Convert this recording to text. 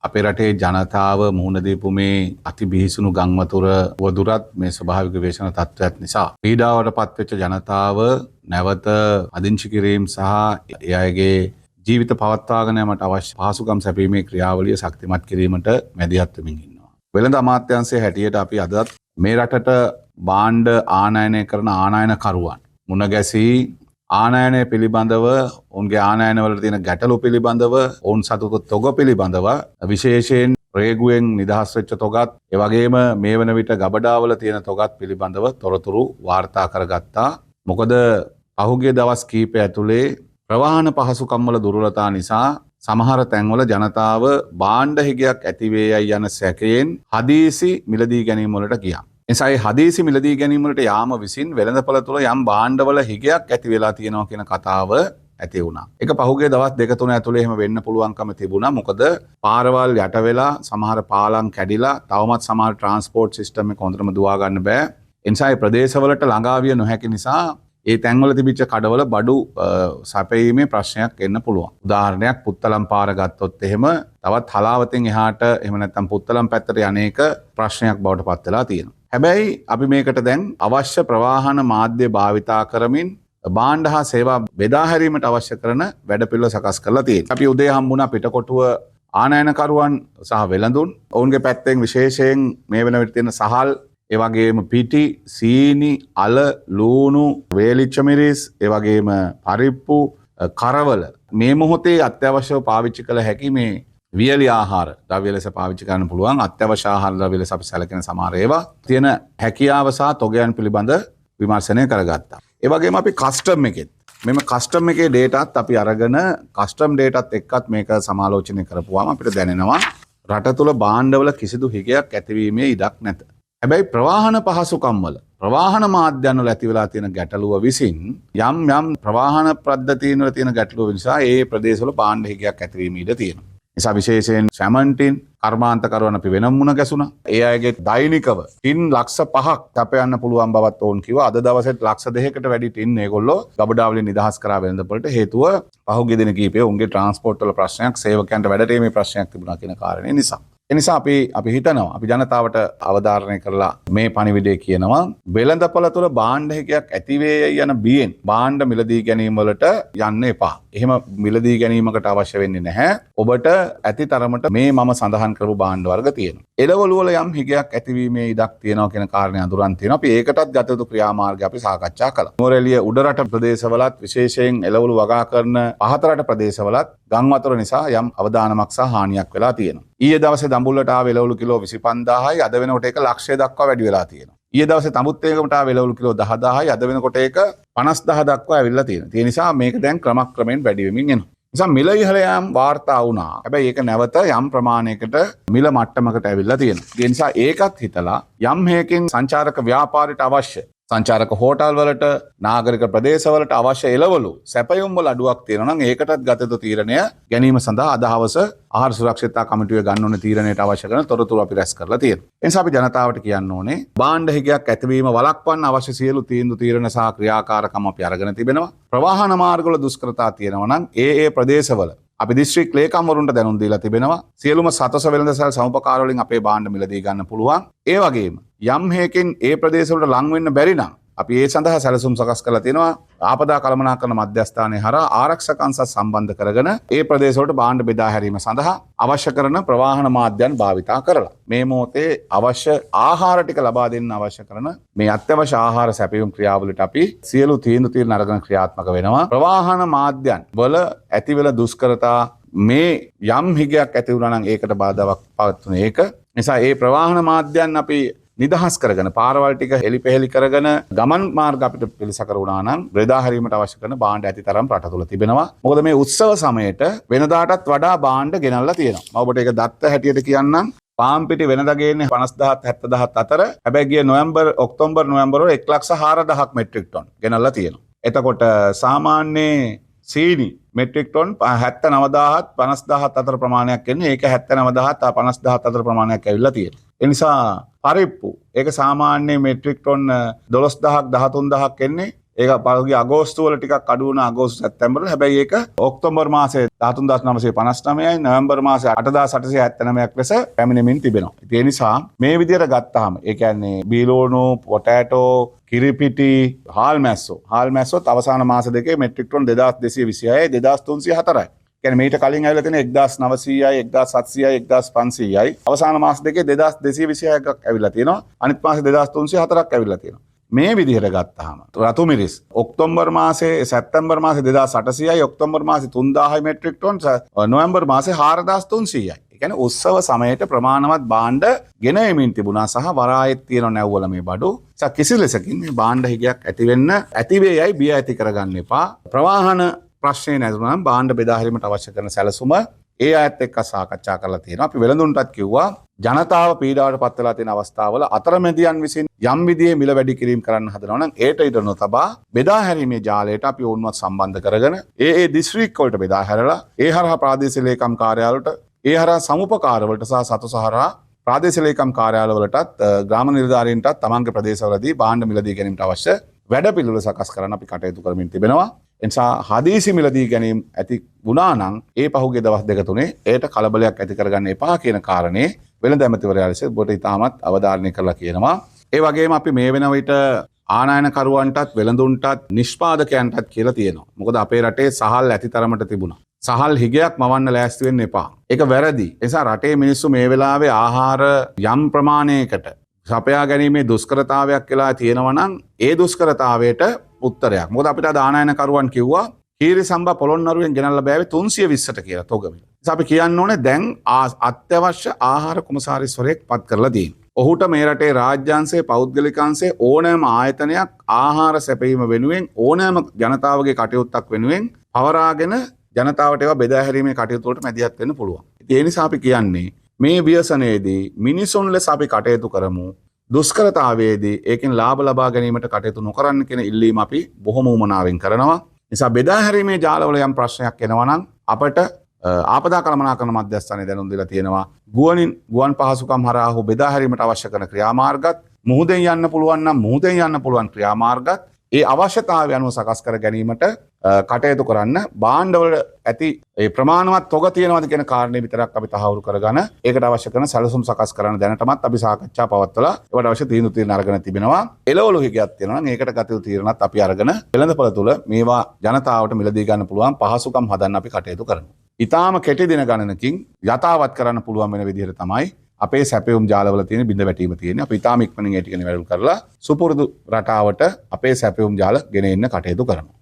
අපේ රටේ ජනතාව මුහුණ දීපු මේ අති බිහිසුණු ගංවතුර වදුරත් මේ ස්වභාවික වේශන තත්ත්වයක් නිසා පීඩාවට පත්වෙච්ච ජනතාව නැවත අදිංචි කිරීම සහ ඒ අයගේ ජීවිත පවත්වාගෙන යාමට අවශ්‍ය පහසුකම් සැපයීමේ ක්‍රියාවලිය ශක්තිමත් කිරීමට මැදිහත් වෙමින් ඉන්නවා. වෙළඳ අමාත්‍යාංශයේ හැටියට අපි අදත් මේ රටට භාණ්ඩ ආනයනය කරන ආනයනකරුවන් මුණ ගැසී ආනයනය පිළිබඳව, ඔවුන්ගේ ආනයනවල තියෙන ගැටලු පිළිබඳව, ඔවුන් සතුට තොග පිළිබඳව, විශේෂයෙන් රේගුවෙන් නිදහස් වෙච්ච තොගත්, ඒ වගේම මේ වන විට ගබඩාවල තියෙන තොගත් පිළිබඳව තොරතුරු වාර්තා කරගත්තා. මොකද පහුගිය දවස් කීපය ඇතුලේ ප්‍රවාහන පහසුකම් වල දුර්වලතා නිසා සමහර තැන්වල ජනතාව භාණ්ඩ හිගයක් ඇති වේ යයි යන සැකයෙන් හදිසි මිලදී ගැනීම වලට ගියා. නිසා ඒ හදිසි මිලදී ගැනීම වලට යාම විසින් වෙළඳපළ තුළ යම් භාණ්ඩවල හිගයක් ඇති වෙලා තියෙනවා කියන කතාව ඇති වුණා. ඒක පහුගිය දවස් දෙක තුන ඇතුලේ එහෙම වෙන්න පුළුවන්කම තිබුණා. මොකද පාරවල් යට වෙලා සමහර පාලම් කැඩිලා තවමත් සමහර ට්‍රාන්ස්පෝර්ට් සිස්ටම් එක හොඳටම දුවා ගන්න බෑ. ඒ නිසා ඒ ප්‍රදේශවලට ළඟා විය නොහැකි නිසා ඒ තැන්වල තිබිච්ච කඩවල බඩු සැපයීමේ ප්‍රශ්නයක් එන්න පුළුවන්. උදාහරණයක් පුත්තලම් පාර ගත්තොත් එහෙම තවත් හලාවතෙන් එහාට එහෙම නැත්නම් පුත්තලම් පැත්තට යන්නේක ප්‍රශ්නයක් බවට පත් වෙලා තියෙනවා. හැබැයි අපි මේකට දැන් අවශ්‍ය ප්‍රවාහන මාධ්‍ය භාවිතා කරමින් භාණ්ඩ හා සේවා බෙදා හැරීමට අවශ්‍ය කරන වැඩපිළිවෙල සකස් කරලා තියෙනවා. අපි උදේ හම්බුණා පිටකොටුව ආනයනකරුවන් සහ වෙළඳුන්. ඔවුන්ගේ පැත්තෙන් විශේෂයෙන් මේ වෙන විට තියෙන සහල්, ඒ වගේම පිටි, සීනි, අල, ලූණු, වේලිච්ච මිරිස්, ඒ වගේම පරිප්පු, කරවල මේ මොහොතේ අත්‍යවශ්‍යව පාවිච්චි කළ හැකි මේ වියලි ආහාර ද්‍රව්‍ය ලෙස පාවිච්චි කරන්න පුළුවන් අත්‍යවශ්‍ය ආහාර ද්‍රව්‍ය ලෙස අපි සැලකෙන සමහර ඒවා තියෙන හැකියාව සහ තොගයන් පිළිබඳ විමර්ශනය කරගත්තා. ඒ වගේම අපි කස්ටම් එකෙත් මෙම කස්ටම් එකේ ඩේටාත් අපි අරගෙන කස්ටම් ඩේටාත් එක්කත් මේක සමාලෝචනය කරපුවාම අපිට දැනෙනවා රට තුළ භාණ්ඩවල කිසිදු හිගයක් ඇතිවීමේ ඉඩක් නැත. හැබැයි ප්‍රවාහන පහසුකම් වල ප්‍රවාහන මාධ්‍යන් වල ඇති වෙලා තියෙන ගැටලුව විසින් යම් යම් ප්‍රවාහන පද්ධතීන් වල තියෙන ගැටලුව නිසා ඒ ප්‍රදේශවල භාණ්ඩ හිගයක් ඇතිවීම ඉඩ තියෙනවා. නිසා විශේෂයෙන් සැමන්ටින් කර්මාන්තකරුවන් අපි වෙනම මුණ ගැසුණා. ඒ අයගේ දෛනිකව ටින් ලක්ෂ 5ක් තපයන්න පුළුවන් බවත් ඔවුන් කිව්වා. අද දවසේත් ලක්ෂ 2කට වැඩි ටින් ඒගොල්ලෝ ගබඩාවලින් නිදහස් කරා වෙළඳපොළට. හේතුව පහුගිය දින කීපයේ ඔවුන්ගේ ට්‍රාන්ස්පෝර්ට් වල ප්‍රශ්නයක්, සේවකයන්ට වැඩට ඒමේ ප්‍රශ්නයක් තිබුණා කියන කාරණේ නිසා. ඒ නිසා අපි හිතනවා, අපි ජනතාවට අවධාරණය කරලා මේ පණිවිඩය කියනවා, වෙළඳපොළ තුළ භාණ්ඩ හිගයක් ඇති වේ යන බියෙන් භාණ්ඩ මිලදී ගැනීම වලට යන්න එපා. එහෙම මිලදී ගැනීමකට අවශ්‍ය වෙන්නේ නැහැ. ඔබට ඇති තරමට මේ මම සඳහන් කරපු භාණ්ඩ වර්ග තියෙනවා. එළවලු වල යම් හිගයක් ඇතිවීමේ ඉඩක් තියෙනවා කියන කාරණේ අඳුරන් තියෙනවා. අපි ඒකටත් ගත යුතු ක්‍රියාමාර්ග අපි සාකච්ඡා කළා. නුවරඑළිය උඩරට ප්‍රදේශවලත් විශේෂයෙන් එළවලු වගා කරන පහත රට ප්‍රදේශවලත් ගම් වතුර නිසා යම් අවදානමක් සහ හානියක් වෙලා තියෙනවා. ඊයේ දවසේ දඹුල්ලට ආව එළවලු කිලෝ 25,000යි, අද වෙනකොට ඒක ලක්ෂය දක්වා වැඩි වෙලා තියෙනවා. ඊයේ දවසේ තඹුත්තේගමට ආව එළවලු කිලෝ 10,000යි, අද වෙනකොට ඒක 50,000 දක්වා ඇවිල්ලා තියෙනවා. ඒ නිසා මේක දැන් ක්‍රමක්‍රමයෙන් වැඩි වෙමින් එනවා. නිසා මිල ඉහළ යාම් වාර්තා වුණා. හැබැයි ඒක නැවත යම් ප්‍රමාණයකට මිල මට්ටමකට ඇවිල්ලා තියෙනවා. ඒ නිසා ඒකත් හිතලා යම් හේකින් සංචාරක ව්‍යාපාරයට අවශ්‍ය සංචාරක හෝටල් වලට, නාගරික ප්‍රදේශවලට අවශ්‍ය එළවලු සැපයුම් වල අඩුවක් තියෙනවා නම් ඒකටත් ගත යුතු තීරණය ගැනීම සඳහා අද හවස ආහාර සුරක්ෂිතතා කමිටුවේ ගන්න ඕනේ තීරණයට අවශ්‍ය කරන තොරතුරු අපි රැස් කරලා තියෙනවා. ඒ නිසා අපි ජනතාවට කියන්න ඕනේ භාණ්ඩ හිගයක් ඇතිවීම වළක්වන්න අවශ්‍ය සියලු තීන්දුව තීරණ සහ ක්‍රියාකාරකම් අපි අරගෙන තිබෙනවා. ප්‍රවාහන මාර්ගවල දුෂ්කරතා තියෙනවා නම් ඒ ඒ ප්‍රදේශවල අපි දිස්ත්‍රික් ලේකම්වරුන්ට දැනුම් දීලා තිබෙනවා. සියලුම සතොස වෙළඳසල් සමුපකාර වලින් අපේ භාණ්ඩ මිලදී ගන්න පුළුවන්. ඒ වගේම යම් හේකින් ඒ ප්‍රදේශවලට ලං වෙන්න බැරි නම් අපි ඒ සඳහා සැලසුම් සකස් කරලා තියෙනවා. ආපදා කළමනාකරණ මධ්‍යස්ථානය හරහා ආරක්ෂක අංශත් සම්බන්ධ කරගෙන ඒ ප්‍රදේශවලට භාණ්ඩ බෙදා හැරීම සඳහා අවශ්‍ය කරන ප්‍රවාහන මාධ්‍යයන් භාවිතා කරලා මේ මොහොතේ අවශ්‍ය ආහාර ටික ලබා දෙන්න අවශ්‍ය කරන මේ අත්‍යවශ්‍ය ආහාර සැපයුම් ක්‍රියාවලියට අපි සියලු තීන්දුව තීරණ අරගෙන ක්‍රියාත්මක වෙනවා. ප්‍රවාහන මාධ්‍යයන් වල ඇතිවෙන දුෂ්කරතා මේ යම් හිගයක් ඇති වුණා නම් ඒකට බාධාවක් පවත්වන ඒක නිසා ඒ ප්‍රවාහන මාධ්‍යයන් අපි නිදහස් කරගෙන පාරවල් ටික හෙලිපෙහෙලි කරගෙන ගමන් මාර්ග අපිට පිළිසකර වුණා නම් බෙදා හැරීමට අවශ්‍ය කරන භාණ්ඩ ඇති තරම් රට තුල තිබෙනවා. මොකද මේ උත්සව සමයේට වෙනදාටත් වඩා භාණ්ඩ ගෙනල්ලා තියෙනවා. මම ඔබට ඒක දත්ත හැටියට කියන්නම්. පාන් පිටි වෙනදා ගේන්නේ 50,000ත් 70,000ත් අතර. හැබැයි ගිය නොවැම්බර්, ඔක්තෝබර්, නොවැම්බර් වල 1,04,000ක් මෙට්‍රික් ටොන් ගෙනල්ලා තියෙනවා. එතකොට සාමාන්‍ය සීනි මෙට්‍රික් ටොන් 79,000ත් 50,000ත් අතර ප්‍රමාණයක් එන්නේ. ඒක 79,000ත් 50,000ත් අතර ප්‍රමාණයක් ඇවිල්ලා තියෙනවා. ඒ නිසා පරිප්පු ඒක සාමාන්‍ය මෙට්‍රික් ටොන් 12,000ක් 13,000ක් එන්නේ. ඒක පහුගිය අගෝස්තු වල ටිකක් අඩු වුණා, අගෝස්තු සැප්තැම්බර් වල. හැබැයි ඒක ඔක්තෝබර් මාසයේ 13959යි, නොවැම්බර් මාසයේ 8879ක් ලෙස පැමිණෙමින් තිබෙනවා. ඉතින් ඒ නිසා මේ විදිහට ගත්තාම, ඒ කියන්නේ බීලෝණු, පොටෑටෝ, කිරිපිටි, හාල් මැස්සෝ. හාල් මැස්සොත් අවසාන මාස දෙකේ මෙට්‍රික් ටොන් 2226යි, 2304යි. කියන්නේ මීට කලින් ඇවිල්ලා තියෙන 1900යි, 1700යි, 1500යි. අවසාන මාස දෙකේ 2226ක් ඇවිල්ලා තියෙනවා. අනිත් මාසේ 2304ක් ඇවිල්ලා තියෙනවා. මේ විදිහට ගත්තාම රතු මිරිස් ඔක්තෝබර් මාසේ, සැප්තැම්බර් මාසේ 2800යි, ඔක්තෝබර් මාසේ 3000යි මෙට්‍රික් ටොන්, නොවැම්බර් මාසේ 4300යි. ඒ කියන්නේ උත්සව සමයට ප්‍රමාණවත් භාණ්ඩ ගෙන එමින් තිබුණා සහ වරායෙත් තියෙන නැව්වල මේ බඩු. නිසා කිසි ලෙසකින් මේ භාණ්ඩ හිගයක් ඇති වෙන්න, ඇති වේයයි බිය ඇති කරගන්න එපා. ප්‍රවාහන ප්‍රශ්නේ නැතුණා නම් භාණ්ඩ බෙදා හැරීමට අවශ්‍ය කරන සැලසුම ඒ අයත් එක්ක සාකච්ඡා කරලා තියෙනවා. අපි වෙළඳුන්ටත් කිව්වා, ජනතාව පීඩාවට පත් වෙලා තියෙන අවස්ථාවල අතරමැදියන් විසින් යම් විදිහේ මිල වැඩි කිරීම කරන්න හදනවා නම් ඒට ඉඩ නොතබා බෙදා හැරීමේ ජාලයට අපි ඔවුන්වත් සම්බන්ධ කරගෙන ඒ ඒ දිස්ත්‍රික් වලට බෙදා හැරලා, ඒ හරහා ප්‍රාදේශීය ලේකම් කාර්යාලවලට, ඒ හරහා සමුපකාර වලට සහ සතුස හරහා ප්‍රාදේශීය ලේකම් කාර්යාලවලටත් ග්‍රාම නිලධාරීන්ටත් තමන්ගේ ප්‍රදේශවලදී භාණ්ඩ මිලදී ගැනීමට අවශ්‍ය වැඩපිළිවෙල සකස් කරන්න අපි කටයුතු කරමින් තිබෙනවා. එනිසා හදිසි මිලදී ගැනීම ඇති වුණා නම් ඒ පහුගිය දවස් දෙක තුනේ ඒට කලබලයක් ඇති කරගන්න එපා කියන කාරණේ වෙළඳ ඇමතිවරයා ලෙස ඔබට ඉතාමත් අවධාරණය කරලා කියනවා. ඒ වගේම අපි මේ වෙන විට ආනයනකරුවන්ටත්, වෙළඳුන්ටත්, නිෂ්පාදකයන්ටත් කියලා තියෙනවා. මොකද අපේ රටේ සහල් ඇති තරමට තිබුණා. සහල් හිගයක් මවන්න ලෑස්ති වෙන්න එපා. ඒක වැරදි. ඒ නිසා රටේ මිනිස්සු මේ වෙලාවේ ආහාර යම් ප්‍රමාණයකට සපයා ගැනීමේ දුෂ්කරතාවයක් වෙලා තියෙනවා නම් ඒ දුෂ්කරතාවයට උත්තරයක්. මොකද අපිට අද ආනයනකරුවන් කිව්වා කීරි සම්බා පොළොන්නරුවෙන් ගෙනල්ලා බෑවේ 320ට කියලා තොග මිල. නිසා අපි කියන්න ඕනේ, දැන් අත්‍යවශ්‍ය ආහාර කොමසාරිස්වරයෙක් පත් කරලා තියෙනවා. ඔහුට මේ රටේ රාජ්‍යංශයේ, පෞද්ගලිකාංශයේ ඕනෑම ආයතනයක් ආහාර සැපයීම වෙනුවෙන්, ඕනෑම ජනතාවගේ කටයුත්තක් වෙනුවෙන් පවරාගෙන ජනතාවට ඒවා බෙදා හැරීමේ කටයුතු වලට මැදිහත් වෙන්න පුළුවන්. ඉතින් ඒ නිසා අපි කියන්නේ මේ ව්‍යසනයේදී මිනිසුන් ලෙස අපි කටයුතු කරමු. දුෂ්කරතාවයේදී ඒකෙන් ලාභ ලබා ගැනීමට කටයුතු නොකරන්න කියන ඉල්ලීම අපි බොහොම උවමනාවෙන් කරනවා. නිසා බෙදා හැරීමේ ජාලවල යම් ප්‍රශ්නයක් එනවා නම් අපට ආපදා කළමනාකරණ මධ්‍යස්ථානයේ දැනුම් දීලා තියෙනවා. ගුවනින්, ගුවන් පහසුකම් හරහා හෝ බෙදා හැරීමට අවශ්‍ය කරන ක්‍රියාමාර්ගත්, මුහුදෙන් යන්න පුළුවන් නම් මුහුදෙන් යන්න පුළුවන් ක්‍රියාමාර්ගත් ඒ අවශ්‍යතාවය අනුව සකස් කර ගැනීමට කටයුතු කරන්න. භාණ්ඩවල ඇති ඒ ප්‍රමාණවත් තොග තියෙනවද කියන කාරණේ විතරක් අපි තහවුරු කරගන්න, ඒකට අවශ්‍ය කරන සැලසුම් සකස් කරන්න දැනටමත් අපි සාකච්ඡා පවත්වලා ඒවට අවශ්‍ය තීන්දුව තීරණ අරගෙන තිබෙනවා. එළවලු හිගයක් තියෙනවා නම් ඒකට ගත යුතු තීරණත් අපි අරගෙන වෙළඳපොළ තුල මේවා ජනතාවට මිලදී ගන්න පුළුවන් පහසුකම් හදන්න අපි කටයුතු කරනවා. ඉතාම කෙටි දින ගණනකින් යථාවත් කරන්න පුළුවන් වෙන විදිහට තමයි අපේ සැපයුම් ජාලවල තියෙන බිඳ වැටීම තියෙන්නේ. අපි ඉතාම ඉක්මනින් ඒ ටික නිවැරදි කරලා සුපුරුදු රටාවට අපේ සැපයුම් ජාල ගෙන එන්න කටයුතු කරනවා.